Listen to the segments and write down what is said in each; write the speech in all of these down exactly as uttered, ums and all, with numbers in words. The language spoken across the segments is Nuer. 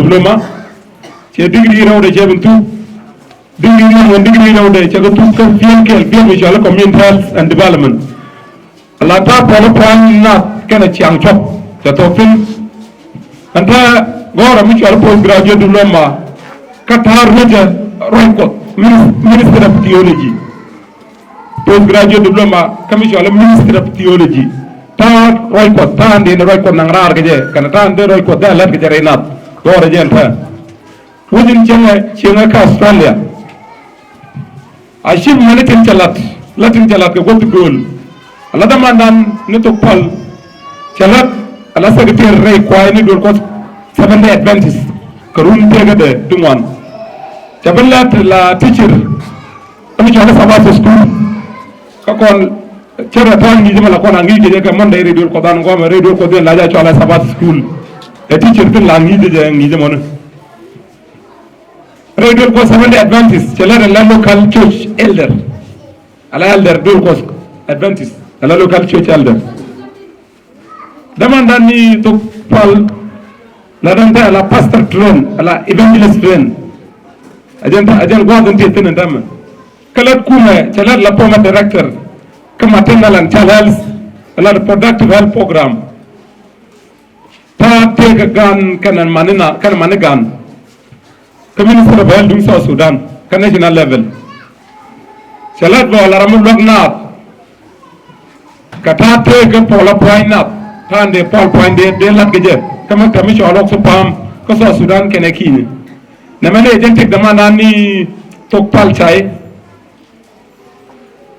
diploma. Cɛ degree rɛwdɛ cɛ ben thuk. Degree ni ŋuan, degree rɛwdɛ cɛ kɛ thuk kä field kɛl, field mi cɔal i̱ community health and development. Ala ta̱a̱ puɔl pua̱ny nath kɛnɛ ciaŋ cɔk cɛ thok thi̱n. Ɛn ta̱a̱ gɔ̱rä mi cɔal i̱ postgraduate diploma kä ta̱a̱ ruecä ruac Kuɔth, minis-, Ministry of Theology. Postgraduate diploma kä mi cɔal i̱ Ministry of Theology. Ta̱a̱ ruac Kuɔth, ta̱a̱ in dee ruac Kuɔth naŋ raar kɛ jɛ kɛnɛ ta̱a̱ in dee ruac Kuɔth dee a lät kɛ jɛ rɛy nath. Gɔ̱rä jɛ ɛn ta̱a̱. Wec in cieŋɛ, cieŋɛ kä Australia. Achievement tin cɛ lat, la tin cɛ lat kɛ gua̱th ti gööl. Ala dämandan ni thok pal cɛ lat, ala secretary rɛy kuay ni duel Kuɔth Seventh Day Adventist kɛ run tëkädɛ ti ŋuan. Cɛ bi lat la teacher mi cɔal i̱ Sabbath School. Kä kɔn cɛ rɛ tha̱a̱ŋ ŋi̱i̱c mɛ la kɔn a ŋi̱i̱c kɛ jɛ kɛ Monday rɛy duel Kuɔth an gɔmɛ rɛy duel Kuɔth in la jɛ cɔal i̱ Sabbath School. Ɛ teacher tin la ŋi̱i̱c kɛ jɛ ŋi̱i̱c mɔni. Rɛy duel Kuɔth Seventh Day Adventist cɛ lɛ rɛ la local church elder. Ala elder duel Kuɔth Adventist ala local church elder. Dämandan ni thok pal la däŋ te ala pastor train ala evangelist train. A jɛn, a jɛn gua̱a̱th in ti thi̱n in dämɛ. Kä lät kumɛ cɛ lät la former director kä maternal and child health ala reproductive health program. Ta̱a̱ tëëkä gan kɛnɛ mani na, kɛnɛ mani gan. Kä Ministry of Health duŋ South Sudan kä national level. Cɛ lat bä la ram mi luäk naath. Kɛ ta̱a̱ tëëkä puɔl a pua̱ny nath. Ta̱a̱ in dee puɔl pua̱ny dee, dee lat kɛ jɛ kä maktab mi cɔal Oxfam kä South Sudan kɛnɛ ki̱ni. Nɛmɛ ni ɛ jɛn tëk dämandan ni thok pal cay.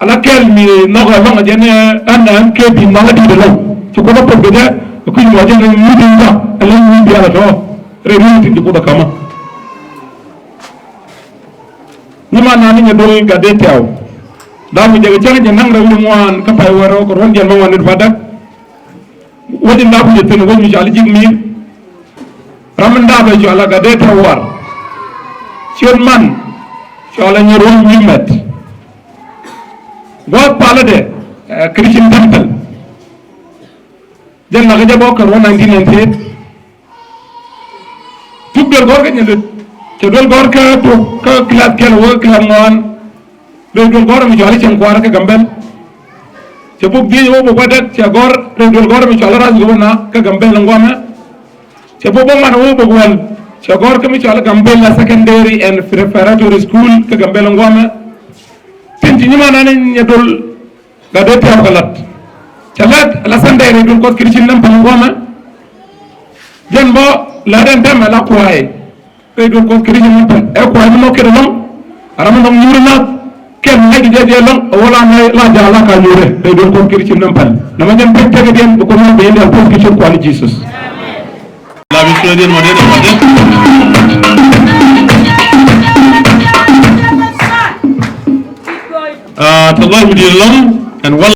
Ala kɛl mi nhɔkɛ ɛlɔ̱ŋ ɛ jɛn ɛ ɛn ɛn kɛ bi nhɔk ɛ di̱t ɛlɔ̱ŋ. Ci Kuoth ɛ pek kɛ jɛ ɛ kui̱ mɔ jɛn ɛ mi di̱t ɛ ɛlɔ̱ŋ mi diaal ɛ tɔ̱. Rɛy mi tin ci Kuoth ɛ ka̱mä. Nyimandan ni nyɛ do̱ŋ i̱ gat dee tɛ̈w. Da̱a̱ mi jɛ kɛ cäŋ jɛ naŋ rɛw wi̱cdɛ ŋuan kä pay wärä kɛ ruɔ̱n jiɛn bä ŋuan ni dupa̱däk. Wec in dap wi̱cdɛ thi̱n wec mi cɔal i̱ Ji̱k Mi̱i̱r. Ram in dap ɛ cɔal ɛ Gatdɛ Tɛwar. Ciöt man cɔal ɛ Nyɛruɔ̱ŋ Wi̱i̱mɛt. Gua̱a̱th palädɛ ɛ Christian Temple. Jɛn lakä jɛ bä kɛ ruɔ̱n nineteen ninety-eight. Tuk duel gɔ̱r kä Nyɛlöt. Cɛ duel gɔ̱r kä tuk kä kilath kɛl wä kilath ŋuan. Rɛy duel gɔ̱r mi cɔal i̱ Cieŋ Kua̱r kä Gambɛl. Cɛ bok dhiec wä bok wä däk cɛ gɔ̱r rɛy duel gɔ̱r mi cɔal i̱ Ras Gɔbana kä Gambɛl ŋuamɛ. Cɛ bok bok man wä bok wäl cɛ gɔ̱r kä mi cɔal i̱ Gambɛl Secondary and Preparatory School kä Gambɛl ŋuamɛ. Tin ci nyimandan ni Nyɛduɔl Gatdɛ Tɛwar kɛ lat. Cɛ lat la Sunday rɛy duel Kuɔth Christian Temple ŋuamɛ. Jɛn bä la den tɛmɛ la kuay. Rɛy duel Kuɔth Christian Temple ɛ kuay ni mɔ kɛt ɛlɔ̱ŋ. A ram ɛlɔ̱ŋ nyuuri nath kɛn ŋa̱c kɛ jɛ jɛ ɛlɔ̱ŋ ɛ wä la ŋa̱c la jaal la ka nyuuri rɛy duel Kuɔth Christian Temple. Nɛmɛ jɛn pek tekɛ diɛn bi Kuoth mɔ ben diaal Kuɔth Christian kuali Jesus. La bi sura diɛn mɔ diɛn mɔ diɛn. Ah, tɛ lɔc mi diɛn ɛlɔ̱ŋ ɛn wal.